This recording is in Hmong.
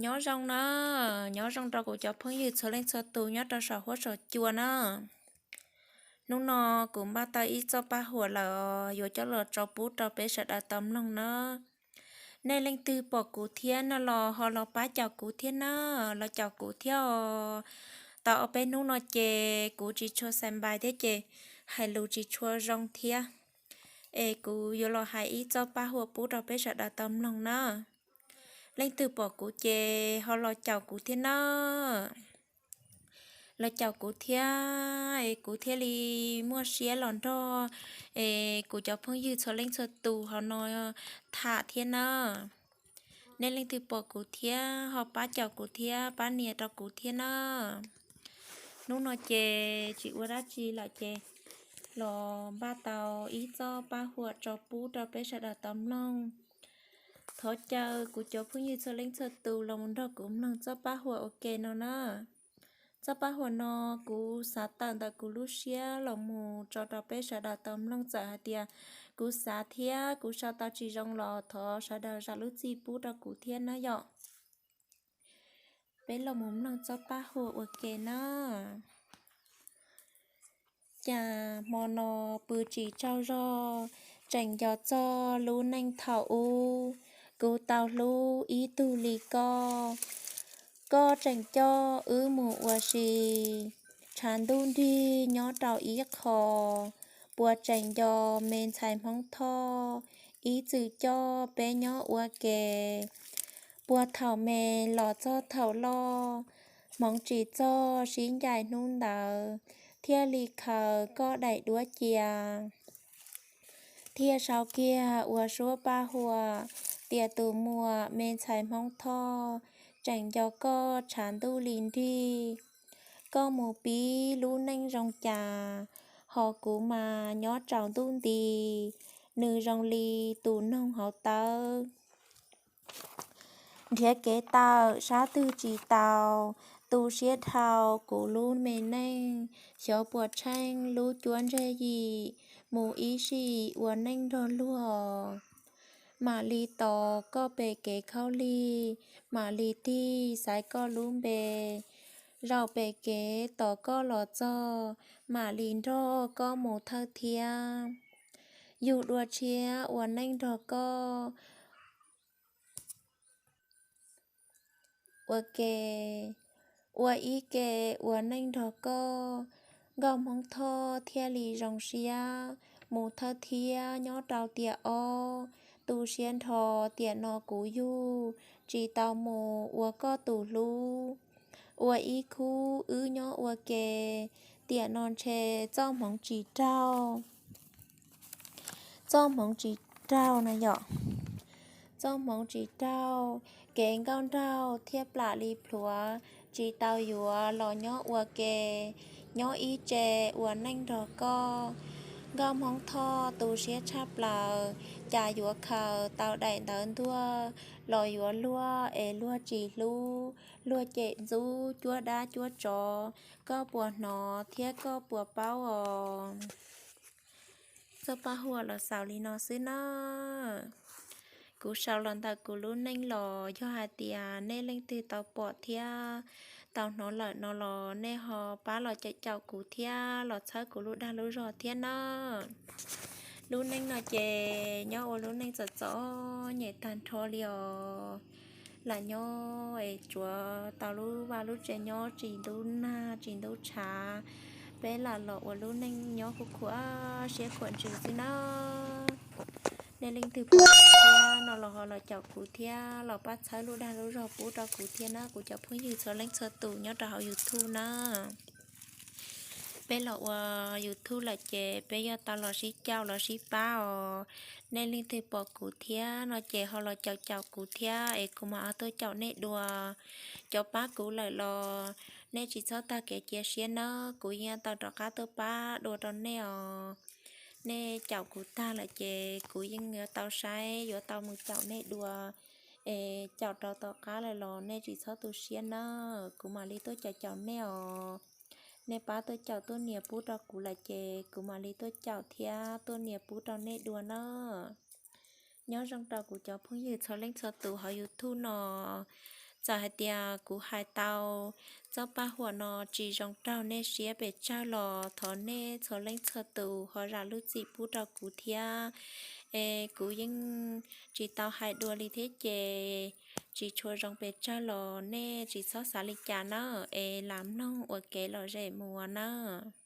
Nyob zoo na, nyob zoo rau kuv cov phooj ywg txhua leej txhua tus nyob rau saum huab saum cua na. Hnub no kuv npaj tau ib txoj paj huam lawm yuav coj los tso pub rau peb sawv daws tau mloog na. Nej leej twg pom kuv thiab no los ho los pab caum kuv thiab na, los caum kuv thiab os. Tau ob peb hnub no ces kuv tsis tshua xais npais thiab ces hais lus tsis tshua zoo thiab. Es kuv yuav los hais ib txoj paj huam pub rau peb sawv daws tau mloog na. Leej twg pom kuv ces ho los caum kuv thiab na. Los caum kuv thiab es kuv thiaj li muaj siab los nrog es kuv cov phooj ywg txhua leej txhua tus hauv no tham thiab na. Nej leej twg pom kuv thiab ho pab caum kuv thiab pab nias rau kuv thiab na. Hnub no ces tsis ua dab tsi lawm ces los npaj tau ib txoj paj huam tso pub rau peb sawv daws tau mloog. Thov caw kuv cov phooj ywg txhua leej txhua tus los mus nrog kuv mloog txoj paj huam ua ke no na. Txoj paj huam no kuv xav tawm ntawm kuv lub siab los mus tso rau peb sawv daws tau mloog, txawm hais tias kuv xav thiab kuv sau tau tsis zoo los thov sawv daws zam lub txim pub rau kuv thiab na yom. Peb los mus mloog txoj paj huam ua ke na. Cas hmo no pw tsis tsaug zog, tseem nco txog lub neej thaum ub, kuv tau hlub ib tug li koj. Koj tseem coj wb mus ua si, tshav ntuj nrig nyob rau ib qho, puas tseem nco me ntxhais Hmoob Thoj, ib txwm coj peb nyob ua ke. Puag thaum me los txog thaum loj, hmoov tsis txog sib ncaim hnub ntawd, thiaj li khaws koj daim duab cia. Thiaj sau kiag ua suab paj huam tias tus muam me ntxhais Hmoob Thoj, tseem nco koj tshav ntuj li nrig. Koj mus pib lub neej zoo cas, ho kuv mas nyob tsaus ntuj nti, nws zoo li tus noog hauv tawb. Nrhiav kev tawm sab twg tsis tau, tu siab dhau kuv lub me neej, xyov puas tsheej lub cuab ntseg yim, mus ib sim ua neej nrog luag. Mam li tos koj pem kev khaub lig, mam li tig xaiv koj lub npe. Zaum pem kev tos koj los txog, mam li nrog koj mus thawj thiab. Yug dua tshiab ua neej nrog koj ua ke, ua ib ke ua neej nrog koj, nkauj Hmoob Thoj thiaj li zoo siab mus thawj thiab nyob rau tiam ob. Tu siab nrho tiam no kuv yug tsis tau mus ua koj tus hlub, ua ib khub wb nyob ua ke, tiam no ntshe txoj hmoov tsis raug. Txoj hmoov tsis raug na yom. Txoj hmoov tsis raug, kev nkauj nraug thiaj plam li plhuav, tsis tau yuav los nyob ua ke, nyob ib tse ua neej nrog koj. Nkauj Hmoob Thoj tu siab tshaj plaws, cas yuav khaws tau daim ntawv ntuaj los yuav luag es luag tsis hlub, luag cem ntxub cuab dab cuab tsov, koj puas hnov thiab koj puas paub os? Txoj paj huam los xaus li no xwb na. Kuv sau los ntawm kuv lub neej los yog hais tias nej leej twg tau pom thiab tau hnov lawm no los nej ho pab los caum caum kuv thiab los txhawb kuv lub dag lub zog thiab na. Lub neej no ces nyob ua lub neej txom txom nyem tag nrho li os. Lam nyob es tsuav tau lub vaj lub tsev nyob tsis ntub nag tsis ntub tshav, peb lam los ua lub neej nyob khuv khuam siab khuam ntsws xwb na. Nej leej twg pom thiab no los ho los caum kuv thiab los pab txhawb lub dag lub zog pub rau kuv thiab na kuv cov phooj ywg txhua leej txhua tus nyob rau hauv YouTube na. Peb los ua YouTube lawm ces peb yuav tau los sib caum los sib pab os. Nej leej twg pom kuv thiab no ces ho los caum caum kuv thiab es kuv mam tuaj caum nej dua. Cov pab kuv lawm los nej tsis txhob tag kev cia siab nawb, kuv yeej tau rov qab tuaj pab dua rau nej os. Nej caum kuv tag lawm ces kuv yeej yuav tau saib yuav tau mus caum nej dua. Es caum rau tom qab lawm los nej tsis txhob tu siab nawb, kuv mam li tuaj caum caum nej os. Nej pab tuaj caum tuaj nias pub rau kuv lawm ces kuv mam li tuaj caum thiab tuaj nias pub rau nej dua na. Nyob zoo rau kuv cov phooj ywg txhua leej txhua tus hauv YouTube no. Txawm hais tias kuv hais tau txoj paj huam no tsis zoo raug nej siab pes tsawg los thov nej txhua leej txhua tus ho zam lub txim pub rau kuv thiab. Es kuv yeej tsis tau hais dua li thiab ces tsis tshua zoo pes tsawg los nej tsis txhob xav li cas nawb, es lam mloog ua kev lom zem mus nawb.